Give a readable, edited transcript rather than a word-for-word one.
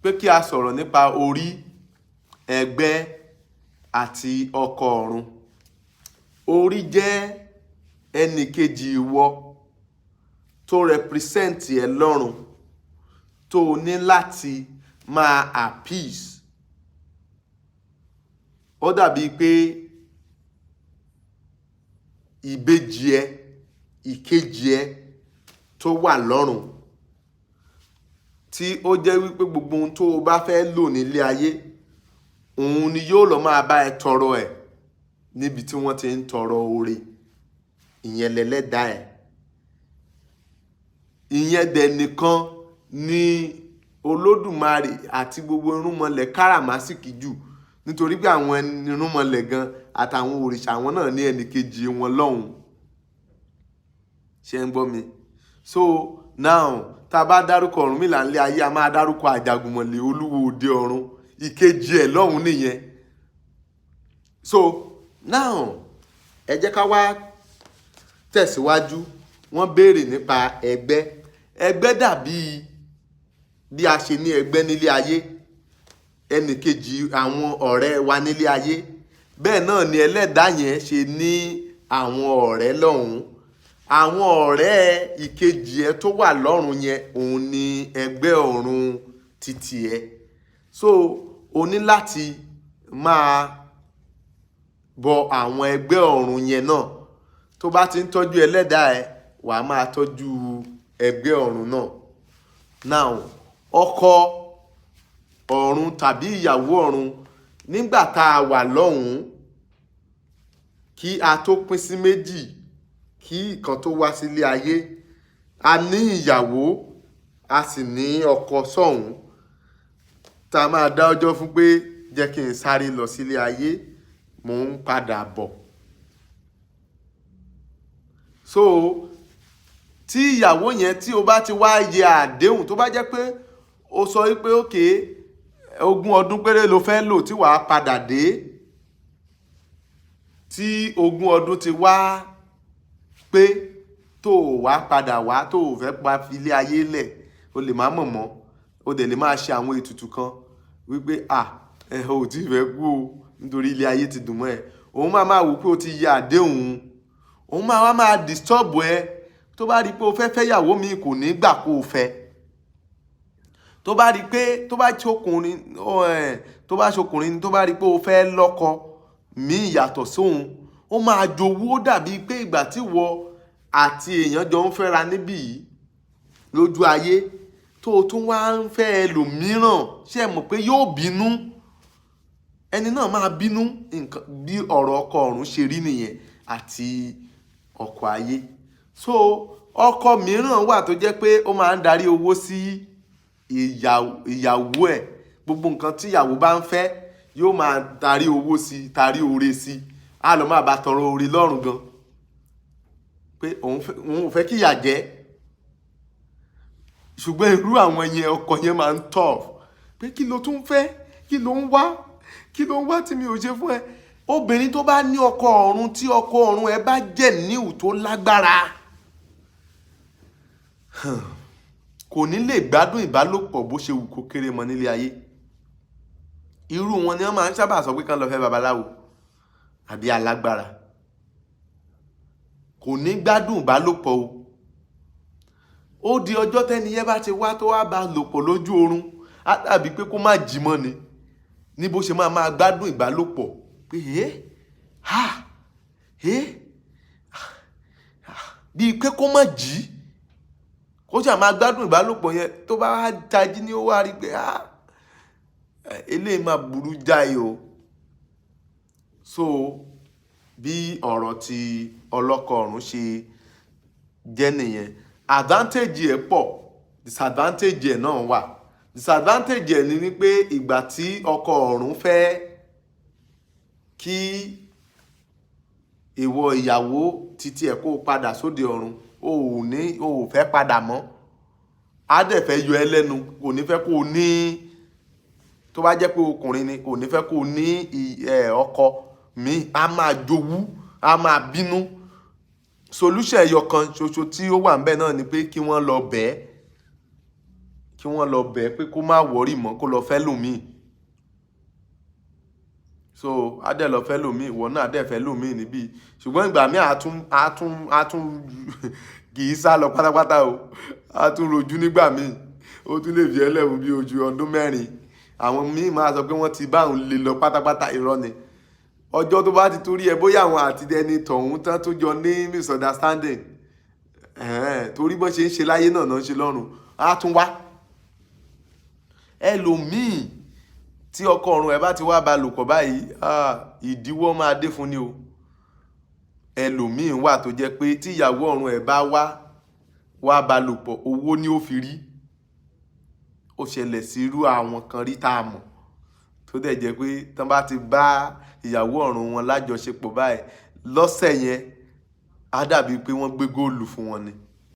Pé kí a sọ̀rọ̀ nípa orí, ẹgbẹ́ àti ọkọ ọ̀run. Orí jẹ́ ẹnì kejì ìwọ tó represent ẹ lọ́run, tó o ní láti máa appease. Ó dàbí pé ìbejì ẹ, ìkejì ẹ tó wà lọ́run, tí ó jẹ́ wípé gbogbo ohun tó o bá fẹ́ lò nílé ayé, òun ni yóò lọ máa bá ẹ tọrọ ẹ̀ níbi tí wọ́n ti ń tọrọ oore. Ìyẹn lẹlẹ́dàá ẹ̀. Ìyẹn dẹ̀ nìkan ni Olódùmarè àti gbogbo irúnmọlẹ̀ káràmásìkí jù, nítorí pé àwọn irúnmọlẹ̀ gan àtàwọn òrìṣà, àwọn náà ní ẹnì kejì wọn lọ́hùn. Ṣé ń gbọ́ mi? So now, tá a bá dárúkọ Ọ̀rúnmìlà nílé ayé, a máa dárúkọ Àjàgùnmọ̀lẹ̀, olúwo òde ọ̀run, ìkejì ẹ̀ lọ́hùn nìyẹn. So now, ẹ jẹ́ ká wá tẹ̀síwájú. Wọ́n béèrè nípa ẹgbẹ́. Ẹgbẹ́ dàbí bí a ṣe ní ẹgbẹ́ nílé ayé, ẹnì kejì, àwọn ọ̀rẹ́ wa nílé ayé, bẹ́ẹ̀ náà ni ẹlẹ́dàá yẹn ṣe ní àwọn ọ̀rẹ́ lọ́hùn. Àwọn ọ̀rẹ́ ìkejì ẹ tó wà lọ́run yẹn, òun ni ẹgbẹ́ ọ̀run títì ẹ. So o ní láti máa bọ àwọn ẹgbẹ́ ọ̀run yẹn náà. Tó bá ti ń tọ́jú ẹlẹ́dàá ẹ, wàá máa tọ́jú ẹgbẹ́ ọ̀run náà. Now, ọkọ ọ̀run tàbí ìyàwó ọ̀run, nígbà tá a wà lọ́hùn-ún, kí a tó pín sí méjì, kí ìkan tó wá sílé ayé, a ní ìyàwó, a sì ní ọkọ sọ́hùn, tá a máa dá ọjọ́ fún pé jẹ́ kí n sáré lọ sílé ayé, mò ń padà bọ̀. So tí ìyàwó yẹn, tí o bá ti wá yẹ àdéhùn, tó bá jẹ́ pé o sọ wípé okay, 20 ọdún péré ló fẹ́ lò tí wàá padà dé, tí 20 ọdún ti wá pé tó o wá padà wá, tó o fẹ́ pa filé ayé lẹ̀, o lè má mọ̀ mọ́. O dẹ̀ lè máa ṣe àwọn ètùtù kan wípé à ẹ ò tí ì fẹ́ kú o, nítorí ilé ayé ti dùn mọ́ ẹ. Òun máa máa wò pé o ti yẹ àdéhùn, òun máa wá máa disturb ẹ. Tó bá rí i pé o fẹ́ fẹ́yàwó mi, kò ní gbà kó o fẹ́. Tó bá rí i pé tó bá ṣọkùnrin, tó bá ṣọkùnrin, tó bá rí i pé o fẹ́ lọ́kọ míì yàtọ̀ sóhun, ó máa jowú. Ó dàbí pé ìgbà tí wọ àti èèyàn jọ ń fẹ́ra níbí yìí lójú ayé, tó o tún wá ń fẹ́ ẹlòmíràn, ṣé ẹ mọ̀ pé yóò bínú? Ẹni náà máa bínú. Nǹkan bí ọ̀rọ̀ ọkọ ọ̀run ṣe rí nìyẹn àti ọkọ ayé. So ọkọ mìíràn wà tó jẹ́ pé ó máa ń darí owó sí ìyàwó ẹ̀. Gbogbo nǹkan tí ìyàwó bá ń fẹ́, yóò máa darí owó sí, darí oore sí. Á lọ máa bá tọrọ oore lọ́run gan pé òun ò fẹ́ kí ìyà jẹ. Ṣùgbọ́n irú àwọn yẹn, ọkọ yẹn máa ń tough pé kí ló tún fẹ́? Kí ló ń wá? Kí ló ń wá tí mi ò ṣe fún ẹ? Obìnrin tó bá ní ọkọ ọ̀run, tí ọkọ ọ̀run ẹ bá jẹ́ níwù tó lágbára, kò ní lè gbádùn ìbálòpọ̀ bó ṣe wù kó kéré mọ́ nílé ayé. Irú wọn ni wọ́n máa ń sábà sọ pé kán lọ fẹ́ babaláwo àbí alágbára. Kò ní gbádùn ìbálòpọ̀ o. Ó di ọjọ́ tẹ́ni yẹn bá ti wá, tó wá bá lòpọ̀ lójú oorun, á dàbí pé kó má jí mọ́ ni, ní bó ṣe máa máa gbádùn ìbálòpọ̀ pé ẹ́ ha ẹ́, bíi pé kó má jí, kó ṣáà máa gbádùn ìbálòpọ̀ yẹn. Tó bá wá tají ní, ó wá rí pé ah, eléyìí máa burú jáì o. So bí ọ̀rọ̀ ti ọlọ́kọ ọ̀run ṣe jẹ́ nìyẹn. Advantage ẹ̀ pọ̀, disadvantage ẹ̀ náà wà. Disadvantage ẹ̀ ni wípé ìgbà tí ọkọ ọ̀run fẹ́ kí ìwọ ìyàwó títí ẹ̀ kó padà sóde ọ̀run, o ò ní, o ò fẹ́ padà mọ́. Á dẹ̀ fẹ́ yọ ẹ́ lẹ́nu, kò ní fẹ́ kó o ní. Tó bá jẹ́ pé ọkùnrin ni, kò ní fẹ́ kó o ní ọkọ míì. Á máa jowú, á máa bínú. Solution ẹyọ kan ṣoṣo tí ó wà níbẹ̀ náà ni pé kí wọ́n lọ bẹ́ẹ̀, kí Kí wọ́n lọ bẹ̀ pé kó má worry mọ́, kó lọ fẹ́ lòmíì. So á dẹ̀ lọ fẹ́ lòmíì, ìwọ náà á dẹ̀ fẹ́ lòmíì níbí. Ṣùgbọ́n ìgbà míì á tún kì í sá lọ pátápátá o. Á tún rojú nígbà míì, ó tún lè fi ẹlẹ́wọ̀n bí ojú ọdún 4. Àwọn míì máa sọ pé wọ́n ti bá òun lè lọ pátápátá. Irọ́ ni. Ọjọ́ tó bá ti torí ẹ, bóyá àwọn àti ẹni tọ̀hún tán tó jọ ní misunderstanding, torí bọ́n ṣe ń ṣe láyé náà náà ń ṣe lọ́run, á tún wá. Ẹlòmíì tí ọkọ ọ̀run ẹ̀ bá ti wá bá lò pọ̀ báyìí, ìdíwọ́ máa dé fún ni o. Ẹlòmíì wà tó jẹ́ pé tí ìyàwó ọ̀run ẹ̀ bá wá wá bá lò pọ̀, owó ni ó fi rí. Ó ṣẹlẹ̀ sí irú àwọn kan rí tá a mọ̀, tó dẹ̀ jẹ́ pé tán bá ti bá ìyàwó ọ̀run wọn lájọṣepọ̀ báyìí lọ́sẹ̀ yẹn, á dàbí pé wọ́n gbé góòlù fún wọn ni.